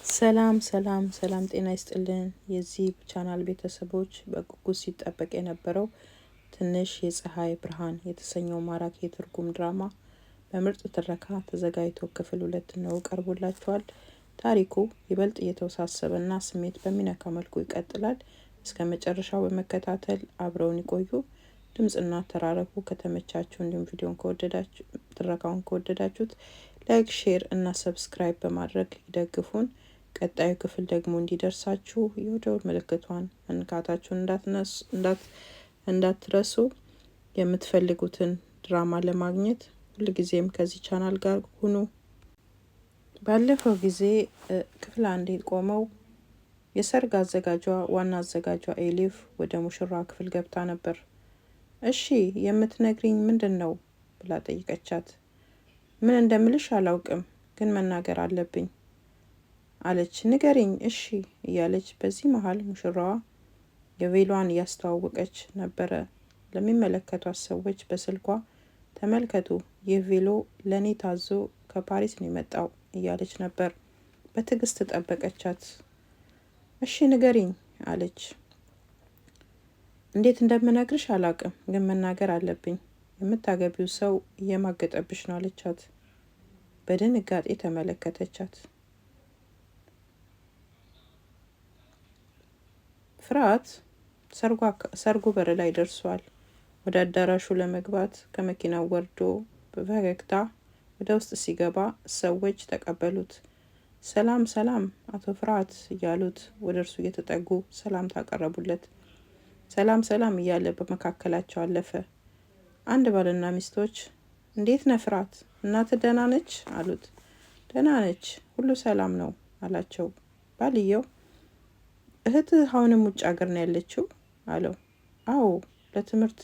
ሰላም ሰላም ሰላም፣ ጤና ይስጥልን የዚህ ቻናል ቤተሰቦች፣ በጉጉት ሲጠበቅ የነበረው ትንሽ የፀሐይ ብርሃን የተሰኘው ማራኪ የትርጉም ድራማ በምርጥ ትረካ ተዘጋጅቶ ክፍል 2 ነው ቀርቦላችኋል። ታሪኩ ይበልጥ እየተወሳሰበና ስሜት በሚነካ መልኩ ይቀጥላል። እስከ መጨረሻው በመከታተል አብረውን ይቆዩ። ድምፅና አተራረኩ ከተመቻችሁ እንዲሁም ቪዲዮን ከወደዳችሁ ትረካውን ከወደዳችሁት like፣ share እና subscribe በማድረግ ይደግፉን። ቀጣዩ ክፍል ደግሞ እንዲደርሳችሁ የደወል ምልክቷን መንካታችሁን እንዳትረሱ። የምትፈልጉትን ድራማ ለማግኘት ሁልጊዜም ከዚህ ቻናል ጋር ሁኑ። ባለፈው ጊዜ ክፍል 1 ቆመው የሰርግ አዘጋጇ ዋና አዘጋጇ ኤሊፍ ወደ ሙሽራ ክፍል ገብታ ነበር። እሺ የምትነግሪኝ ምንድን ነው ብላ ጠይቀቻት። ምን እንደምልሽ አላውቅም፣ ግን መናገር አለብኝ አለች። ንገሪኝ እሺ እያለች በዚህ መሀል ሙሽራዋ የቬሏን እያስተዋወቀች ነበረ። ለሚመለከቷት ሰዎች በስልኳ ተመልከቱ፣ ይህ ቬሎ ለእኔ ታዞ ከፓሪስ ነው የመጣው እያለች ነበር። በትዕግስት ጠበቀቻት። እሺ ንገሪኝ አለች። እንዴት እንደምነግርሽ አላውቅም፣ ግን መናገር አለብኝ። የምታገቢው ሰው እየማገጠብሽ ነው አለቻት። በድንጋጤ ተመለከተቻት። ፍርሃት ሰርጉ በር ላይ ደርሷል። ወደ አዳራሹ ለመግባት ከመኪናው ወርዶ በፈገግታ ወደ ውስጥ ሲገባ ሰዎች ተቀበሉት። ሰላም ሰላም አቶ ፍርሃት እያሉት ወደ እርሱ እየተጠጉ ሰላምታ አቀረቡለት። ሰላም ሰላም እያለ በመካከላቸው አለፈ። አንድ ባልና ሚስቶች እንዴት ነህ ፍርሃት፣ እናትህ ደህና ነች አሉት። ደህና ነች፣ ሁሉ ሰላም ነው አላቸው። ባልየው እህትህ አሁንም ውጭ ሀገር ነው ያለችው አለው። አዎ ለትምህርት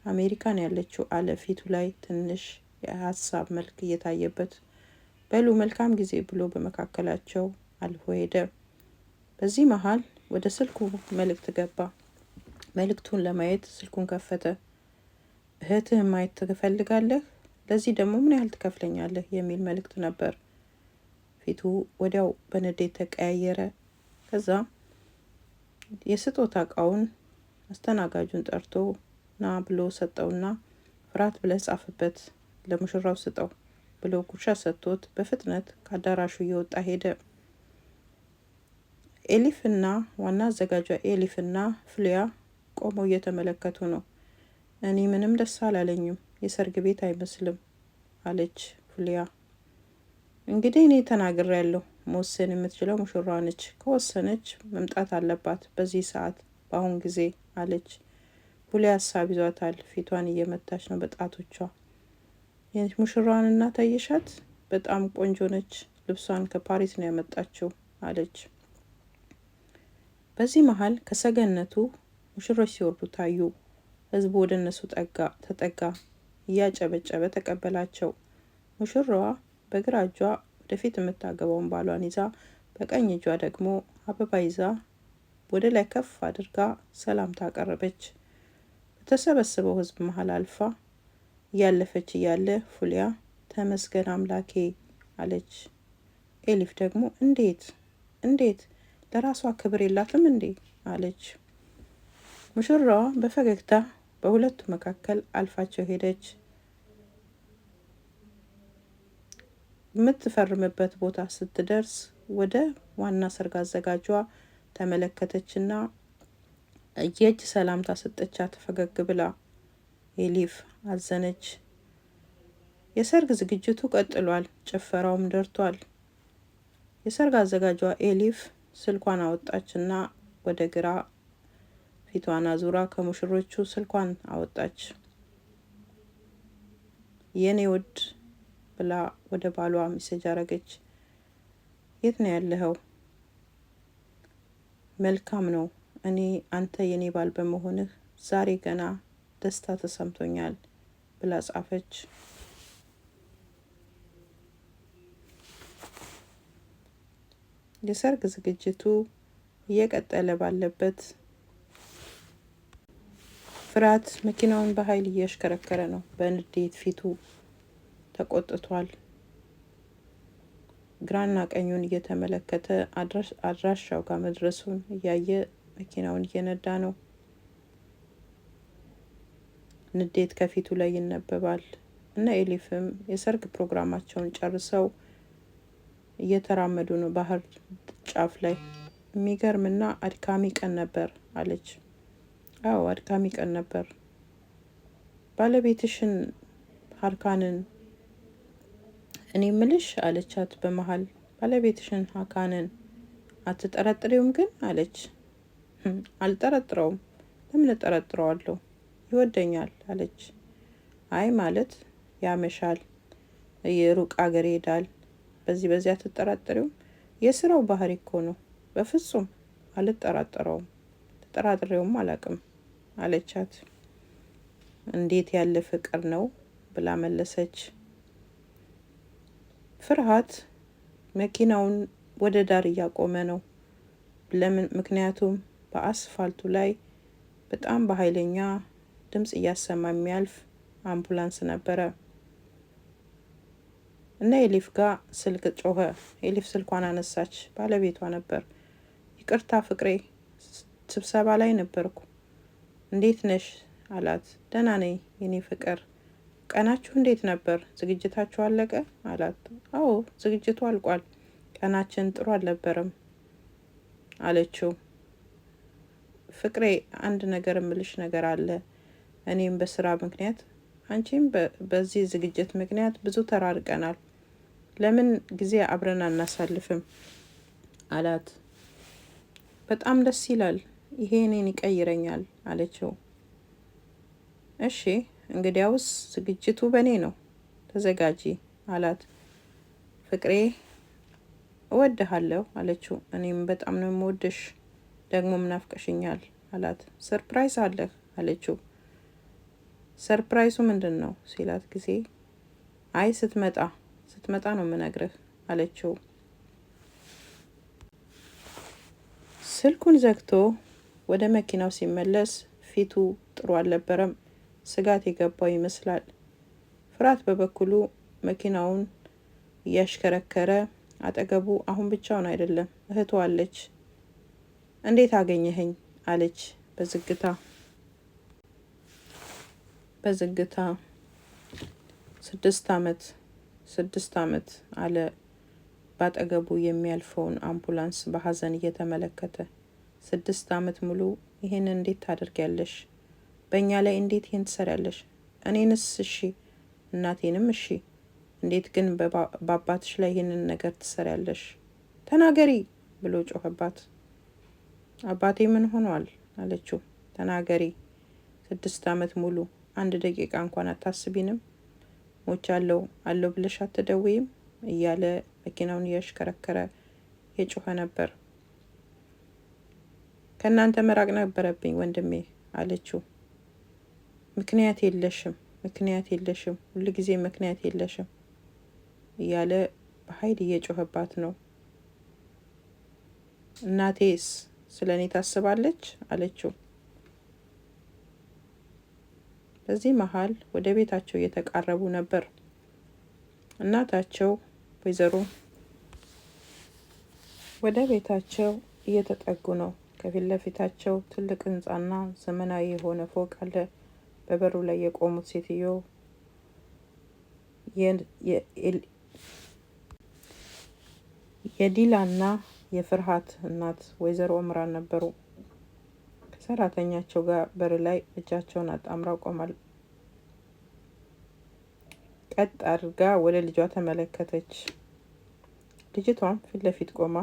አሜሪካ ነው ያለችው አለ። ፊቱ ላይ ትንሽ የሀሳብ መልክ እየታየበት። በሉ መልካም ጊዜ ብሎ በመካከላቸው አልፎ ሄደ። በዚህ መሀል ወደ ስልኩ መልእክት ገባ። መልእክቱን ለማየት ስልኩን ከፈተ። እህትህን ማየት ትፈልጋለህ? ለዚህ ደግሞ ምን ያህል ትከፍለኛለህ? የሚል መልእክት ነበር። ፊቱ ወዲያው በንዴት ተቀያየረ። ከዛ የስጦታ እቃውን አስተናጋጁን ጠርቶ ና ብሎ ሰጠውና ፍርሃት ብለህ ጻፍበት፣ ለሙሽራው ስጠው ብሎ ጉርሻ ሰጥቶት በፍጥነት ከአዳራሹ እየወጣ ሄደ። ኤሊፍና ዋና አዘጋጇ ኤሊፍና ፍሊያ ቆመው እየተመለከቱ ነው። እኔ ምንም ደስ አላለኝም፣ የሰርግ ቤት አይመስልም አለች ፍሊያ። እንግዲህ እኔ ተናግሬያለሁ፣ መወሰን የምትችለው ሙሽሯ ነች። ከወሰነች መምጣት አለባት በዚህ ሰዓት በአሁን ጊዜ አለች። ሁሌ ሀሳብ ይዟታል። ፊቷን እየመታች ነው በጣቶቿ። የሙሽራዋን እናት አየሻት? በጣም ቆንጆ ነች። ልብሷን ከፓሪስ ነው ያመጣችው አለች። በዚህ መሀል ከሰገነቱ ሙሽሮች ሲወርዱ ታዩ። ህዝቡ ወደ እነሱ ተጠጋ፣ እያጨበጨበ ተቀበላቸው። ሙሽራዋ በግራ እጇ ወደፊት የምታገባውን ባሏን ይዛ በቀኝ እጇ ደግሞ አበባ ይዛ ወደ ላይ ከፍ አድርጋ ሰላምታ አቀረበች። በተሰበሰበው ህዝብ መሀል አልፋ እያለፈች እያለ ፉሊያ ተመስገን አምላኬ አለች። ኤሊፍ ደግሞ እንዴት እንዴት ለራሷ ክብር የላትም እንዴ አለች። ሙሽራዋ በፈገግታ በሁለቱ መካከል አልፋቸው ሄደች። የምትፈርምበት ቦታ ስትደርስ ወደ ዋና ሰርግ አዘጋጇ ተመለከተችና የእጅ ሰላምታ ሰጠቻት ፈገግ ብላ። ኤሊፍ አዘነች። የሰርግ ዝግጅቱ ቀጥሏል። ጭፈራውም ደርቷል። የሰርግ አዘጋጇ ኤሊፍ ስልኳን አወጣችና ወደ ግራ ፊቷን አዙራ ከሙሽሮቹ ስልኳን አወጣች። የኔ ውድ ብላ ወደ ባሏ message አረገች። የት ነው ያለኸው? መልካም ነው። እኔ አንተ የኔ ባል በመሆንህ ዛሬ ገና ደስታ ተሰምቶኛል ብላ ጻፈች። የሰርግ ዝግጅቱ እየቀጠለ ባለበት ፍርሃት መኪናውን በኃይል እያሽከረከረ ነው። በንዴት ፊቱ ተቆጥቷል። ግራና ቀኙን እየተመለከተ አድራሻው ጋር መድረሱን እያየ መኪናውን እየነዳ ነው። ንዴት ከፊቱ ላይ ይነበባል። እነ ኤሊፍም የሰርግ ፕሮግራማቸውን ጨርሰው እየተራመዱ ነው ባህር ጫፍ ላይ። የሚገርምና አድካሚ ቀን ነበር አለች። አዎ አድካሚ ቀን ነበር። ባለቤትሽን ሀርካንን እኔ ምልሽ አለቻት በመሀል። ባለቤትሽን ሀካንን አትጠረጥሪውም ግን አለች። አልጠረጥረውም። ለምን እጠረጥረዋለሁ? ይወደኛል አለች። አይ ማለት ያመሻል፣ የሩቅ አገር ይሄዳል። በዚህ በዚህ አትጠራጠሪውም? የስራው ባህሪ እኮ ነው። በፍጹም አልጠራጠረውም፣ ተጠራጥሬውም አላቅም አለቻት። እንዴት ያለ ፍቅር ነው ብላ መለሰች። ፍርሃት መኪናውን ወደ ዳር እያቆመ ነው። ለምን? ምክንያቱም በአስፋልቱ ላይ በጣም በኃይለኛ ድምፅ እያሰማ የሚያልፍ አምቡላንስ ነበረ። እና ኤሊፍ ጋር ስልክ ጮኸ። ኤሊፍ ስልኳን አነሳች። ባለቤቷ ነበር። ይቅርታ ፍቅሬ፣ ስብሰባ ላይ ነበርኩ። እንዴት ነሽ አላት። ደህና ነኝ የኔ ፍቅር። ቀናችሁ እንዴት ነበር? ዝግጅታችሁ አለቀ አላት። አዎ ዝግጅቱ አልቋል። ቀናችን ጥሩ አልነበረም አለችው። ፍቅሬ አንድ ነገር እምልሽ ነገር አለ። እኔም በስራ ምክንያት አንቺም በዚህ ዝግጅት ምክንያት ብዙ ተራርቀናል። ለምን ጊዜ አብረን አናሳልፍም? አላት። በጣም ደስ ይላል። ይሄ እኔን ይቀይረኛል አለችው። እሺ እንግዲያውስ ዝግጅቱ በእኔ ነው፣ ተዘጋጂ አላት። ፍቅሬ እወድሃለሁ አለችው። እኔም በጣም ነው የምወድሽ፣ ደግሞም ናፍቀሽኛል አላት። Surprise አለህ አለችው። Surprise ኡ ምንድን ነው ሲላት ጊዜ አይ ስትመጣ ስትመጣ ነው የምነግርህ አለችው። ስልኩን ዘግቶ ወደ መኪናው ሲመለስ ፊቱ ጥሩ አልነበረም። ስጋት የገባው ይመስላል። ፍርሃት በበኩሉ መኪናውን እያሽከረከረ አጠገቡ አሁን ብቻውን አይደለም፣ እህቱ አለች። እንዴት አገኘኸኝ? አለች በዝግታ በዝግታ። 6 አመት፣ 6 አመት አለ ባጠገቡ የሚያልፈውን አምቡላንስ በሀዘን እየተመለከተ። 6 አመት ሙሉ ይሄንን እንዴት ታደርጊያለሽ? በእኛ ላይ እንዴት ይህን ትሰሪያለሽ? እኔንስ እሺ፣ እናቴንም እሺ፣ እንዴት ግን በአባትሽ ላይ ይህንን ነገር ትሰሪያለሽ? ተናገሪ ብሎ ጮኸባት። አባቴ ምን ሆኗል? አለችው። ተናገሪ። 6 አመት ሙሉ አንድ ደቂቃ እንኳን አታስቢንም? ሞቻለሁ አለው ብለሽ አትደውይም? እያለ መኪናውን እያሽከረከረ የጮኸ ነበር። ከእናንተ መራቅ ነበረብኝ ወንድሜ አለችው። ምክንያት የለሽም፣ ምክንያት የለሽም፣ ሁልጊዜ ምክንያት የለሽም እያለ በኃይል እየጮኸባት ነው። እናቴስ ስለ እኔ ታስባለች አለችው። በዚህ መሀል ወደ ቤታቸው እየተቃረቡ ነበር። እናታቸው ወይዘሮ ወደ ቤታቸው እየተጠጉ ነው። ከፊት ለፊታቸው ትልቅ ሕንጻና ዘመናዊ የሆነ ፎቅ አለ። በበሩ ላይ የቆሙት ሴትዮ የዲላና የፍርሃት እናት ወይዘሮ ኦምራን ነበሩ። ከሰራተኛቸው ጋር በር ላይ እጃቸውን አጣምረው ቆማል። ቀጥ አድርጋ ወደ ልጇ ተመለከተች። ልጅቷም ፊት ለፊት ቆማ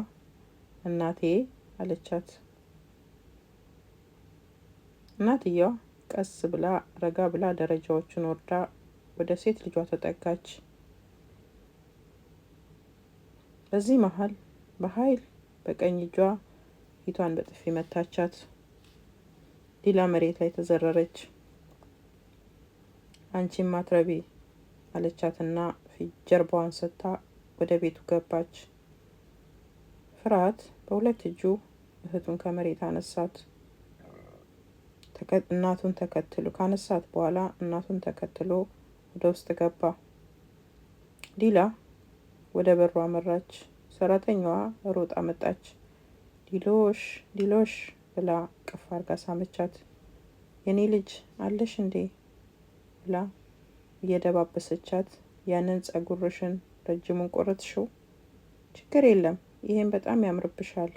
እናቴ አለቻት። እናትየዋ ቀስ ብላ ረጋ ብላ ደረጃዎቹን ወርዳ ወደ ሴት ልጇ ተጠጋች። በዚህ መሀል በኃይል በቀኝ እጇ ፊቷን በጥፊ መታቻት። ዲላ መሬት ላይ ተዘረረች። አንቺም አትረቢ አለቻትና ጀርባዋን ሰጥታ ወደ ቤቱ ገባች። ፍርሃት በሁለት እጁ እህቱን ከመሬት አነሳት። እናቱን ተከትሎ ካነሳት በኋላ እናቱን ተከትሎ ወደ ውስጥ ገባ። ዲላ ወደ በሩ አመራች። ሰራተኛዋ ሮጣ መጣች። ዲሎሽ ዲሎሽ ብላ እቅፍ አርጋ ሳመቻት። የኔ ልጅ አለሽ እንዴ ብላ እየደባበሰቻት፣ ያንን ጸጉርሽን ረጅሙን ቆረጥሽው? ችግር የለም፣ ይሄን በጣም ያምርብሻል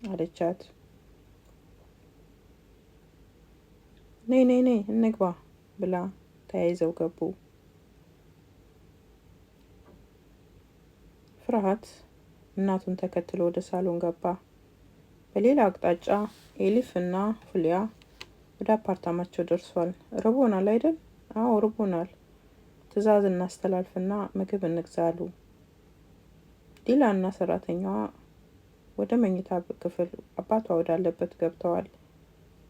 አለቻት። ነይ ነይ ነይ እንግባ ብላ ተያይዘው ገቡ። ፍርሃት እናቱን ተከትሎ ወደ ሳሎን ገባ። በሌላ አቅጣጫ ኤሊፍ እና ሁሊያ ወደ አፓርታማቸው ደርሷል። ርቦናል አይደል? አዎ ርቦናል። ትዕዛዝ እናስተላልፍና ምግብ እንግዛሉ። ዲላ እና ሰራተኛዋ ወደ መኝታ ክፍል አባቷ ወዳለበት ገብተዋል።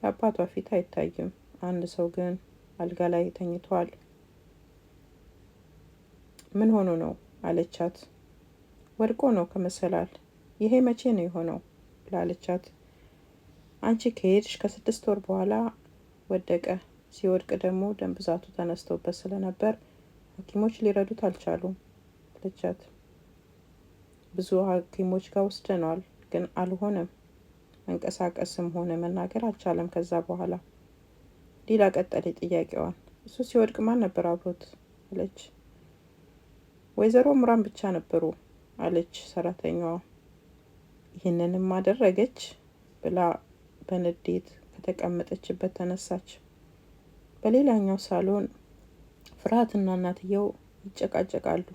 የአባቷ ፊት አይታይም። አንድ ሰው ግን አልጋ ላይ ተኝቷል። ምን ሆኖ ነው አለቻት። ወድቆ ነው ከመሰላል። ይሄ መቼ ነው የሆነው ብላለቻት። አንቺ ከሄድሽ ከ6 ወር በኋላ ወደቀ። ሲወድቅ ደግሞ ደም ብዛቱ ተነስቶበት ስለነበር ሐኪሞች ሊረዱት አልቻሉም አለቻት። ብዙ ሐኪሞች ጋር ወስደነዋል፣ ግን አልሆነም። መንቀሳቀስም ሆነ መናገር አልቻለም። ከዛ በኋላ ሌላ ቀጠለ ጥያቄዋን። እሱ ሲወድቅ ማን ነበር አብሮት አለች። ወይዘሮ ምራን ብቻ ነበሩ አለች ሰራተኛዋ። ይህንንም አደረገች ብላ በንዴት ከተቀመጠችበት ተነሳች። በሌላኛው ሳሎን ፍርሃትና እናትየው ይጨቃጨቃሉ።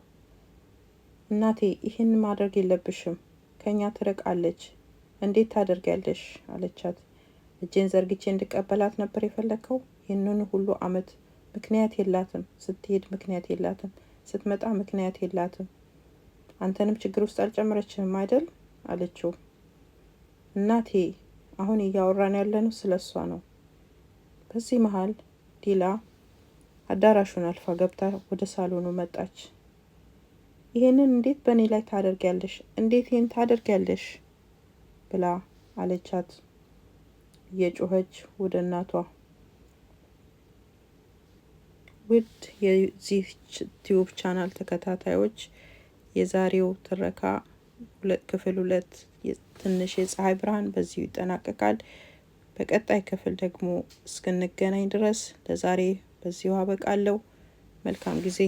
እናቴ ይህን ማድረግ የለብሽም፣ ከኛ ትርቃለች፣ እንዴት ታደርጊያለሽ? አለቻት። እጄን ዘርግቼ እንድቀበላት ነበር የፈለግከው? ይህንን ሁሉ አመት ምክንያት የላትም። ስትሄድ ምክንያት የላትም፣ ስትመጣ ምክንያት የላትም። አንተንም ችግር ውስጥ አልጨመረችህም አይደል? አለችው። እናቴ አሁን እያወራን ያለነው ስለ እሷ ነው። በዚህ መሀል ዲላ አዳራሹን አልፋ ገብታ ወደ ሳሎኑ መጣች። ይሄንን እንዴት በእኔ ላይ ታደርጊያለሽ? እንዴት ይሄን ታደርጊያለሽ? ብላ አለቻት እየጮኸች ወደ እናቷ። ውድ የዚህ tube channel ተከታታዮች፣ የዛሬው ትረካ ክፍል 2 ትንሽ የፀሐይ ብርሃን በዚሁ ይጠናቀቃል። በቀጣይ ክፍል ደግሞ እስክንገናኝ ድረስ ለዛሬ በዚሁ አበቃለሁ። መልካም ጊዜ።